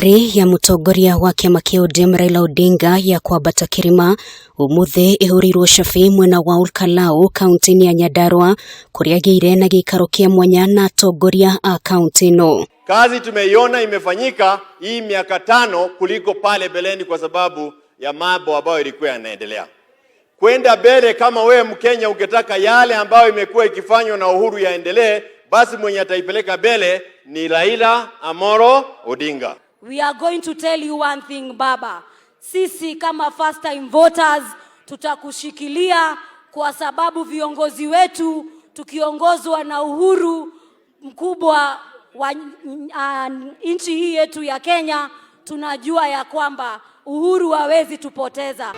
Thabarĩ ya mũtongoria wa kĩama kĩa ODM Raila Odinga ya kwambata kĩrĩma ũmũthĩ ĩhũrĩirwo cabi mwena wa Olkalau kaunti-inĩ ya Nyandarua kũrĩa agĩire na gĩikaro kĩa mwanya na atongoria a kaunti ĩno. Kazi tumeiona imefanyika hii miaka 5 kuliko pale beleni, kwa sababu ya mambo ambayo ilikuwa yanaendelea. Kwenda mbele, kama wewe Mkenya ungetaka yale ambayo imekuwa ikifanywa na Uhuru yaendelee, basi mwenye ataipeleka mbele ni Raila Amolo Odinga. We are going to tell you one thing, Baba. Sisi kama first time voters tutakushikilia kwa sababu viongozi wetu tukiongozwa na Uhuru mkubwa wa nchi hii yetu ya Kenya, tunajua ya kwamba Uhuru hawezi tupoteza.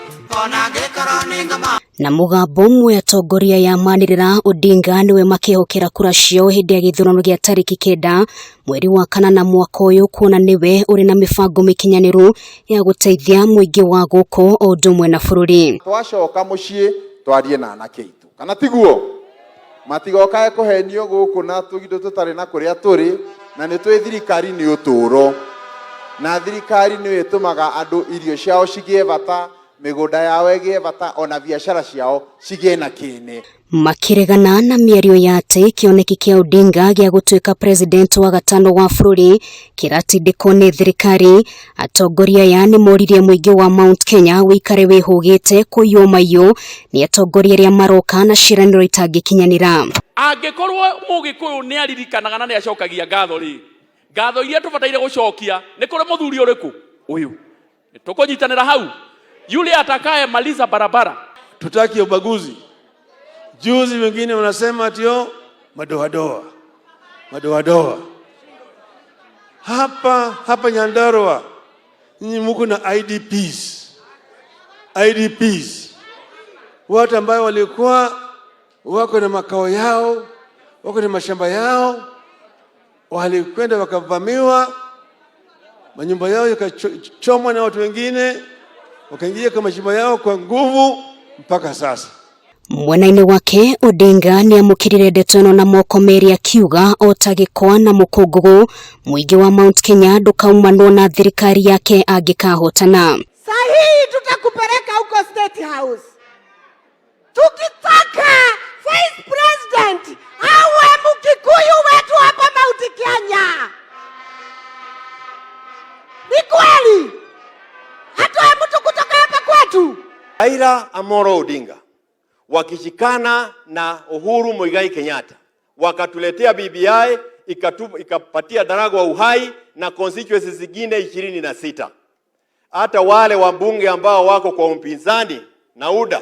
Na mũgambo ũmwe atongoria ya manĩrĩra Odinga nĩwe makehokera kura ciao hĩndĩ ya gĩthurano gĩa tarĩki 9 mweri wa kanana mwaka ũyũ, kuona nĩwe ũrĩ na mĩbango mĩkinyanĩru ya gũteithia mũingĩ wa gũkũ o ũndũ ũmwe na bũrũri. Twacoka mũciĩ twarie na anake aitũ, kana tiguo? Matigokae kũhenio gũkũ na tũindo tũtarĩ na kũrĩa tũrĩ, na nĩ twĩ thirikari nĩ ũtũũro, na thirikari nĩyo ĩtũmaga andũ irio ciao cigĩe bata, mĩgũnda yao ĩgĩe bata, ona biacara ciao cigĩe na kĩene. Makĩregana na mĩario ya atĩ kĩoneki kĩa Odinga gĩa gũtuĩka president wa gatano wa bũrũri kĩratindĩkwo nĩ thirikari, atongoria aya nĩ moririe mũingĩ wa Mount Kenya wĩikare wĩhũgĩte kũiywo maiyũ nĩ atongoria arĩa maroka na ciĩranĩro itangĩkinyanĩra. Angĩkorwo Mũgĩkũyũ nĩ aririkanaga na nĩ acokagia ngatho rĩ, ngatho iria tũbataire gũcokia nĩ kũrĩ mũthuri ũrĩkũ ũyũ? Tũkũnyitanĩra hau, yule atakaye maliza barabara. Tutaki ubaguzi. Juzi wengine wanasema ati madoadoa madoadoa. Hapa hapa Nyandarua nyinyi muko na IDPs, IDPs, watu ambao walikuwa wako na makao yao, wako na mashamba yao, walikwenda wakavamiwa, manyumba yao yakachomwa na watu wengine, wakaingia kwa mashamba yao kwa nguvu mpaka sasa. Mwena-inĩ wake Odinga nĩ amũkĩrire ndeto ĩno na moko merĩ, akiuga o ta gĩkwa na mũkũngũgũ mũingĩ wa Mount Kenya ndũkaumanwo na thirikari yake angĩkahotana. Sahii tutakupeleka huko State House. Tukitaka Vice President awe Mkikuyu wetu hapa Mount Kenya. Ni kweli? Atoe mtu kutoka hapa kwetu. Raila Amolo Odinga wakishikana na Uhuru Muigai Kenyatta wakatuletea BBI, ikapatia Ndaragwa uhai na constituencies zingine 26. Hata wale wabunge ambao wako kwa upinzani na UDA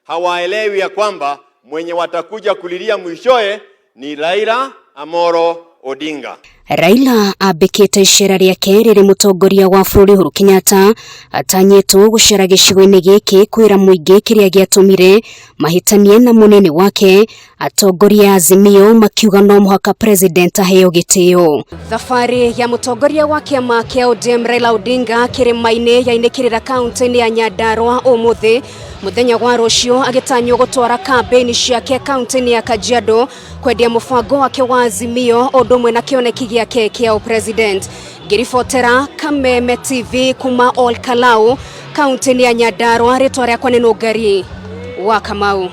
hawaelewi ya kwamba mwenye watakuja kulilia mwishoe ni Raila Amolo Odinga. Raila ambĩkĩte icera rĩake rĩrĩ mũtongoria wa bũrũri Uhuru Kenyatta atanyĩtwo gũcera gĩcigo-inĩ gĩkĩ kwĩra mũingĩ kĩrĩa gĩatũmire mahĩtanie na mũnene wake, atongoria a Azimio makiuga no mũhaka president aheo gĩtĩo. Thabarĩ ya mũtongoria wa kĩama kĩa ODM Raila Odinga kĩrĩma-inĩ yainĩkĩrĩra kaunti-inĩ ya Nyandarua ũmũthĩ, mũthenya wa rũciũ agĩtanywo gũtwara kambĩini ciake kaunti-inĩ ya Kajiado kwendia mũbango wake wa Azimio ũndũ ũmwe na kĩoneki gĩake kĩa president. Ngĩribotera Kameme TV kuma Ol Kalou kaunti-inĩ ya Nyandarua, rĩtwa rĩakwa nĩ Nũngari wa Kamau.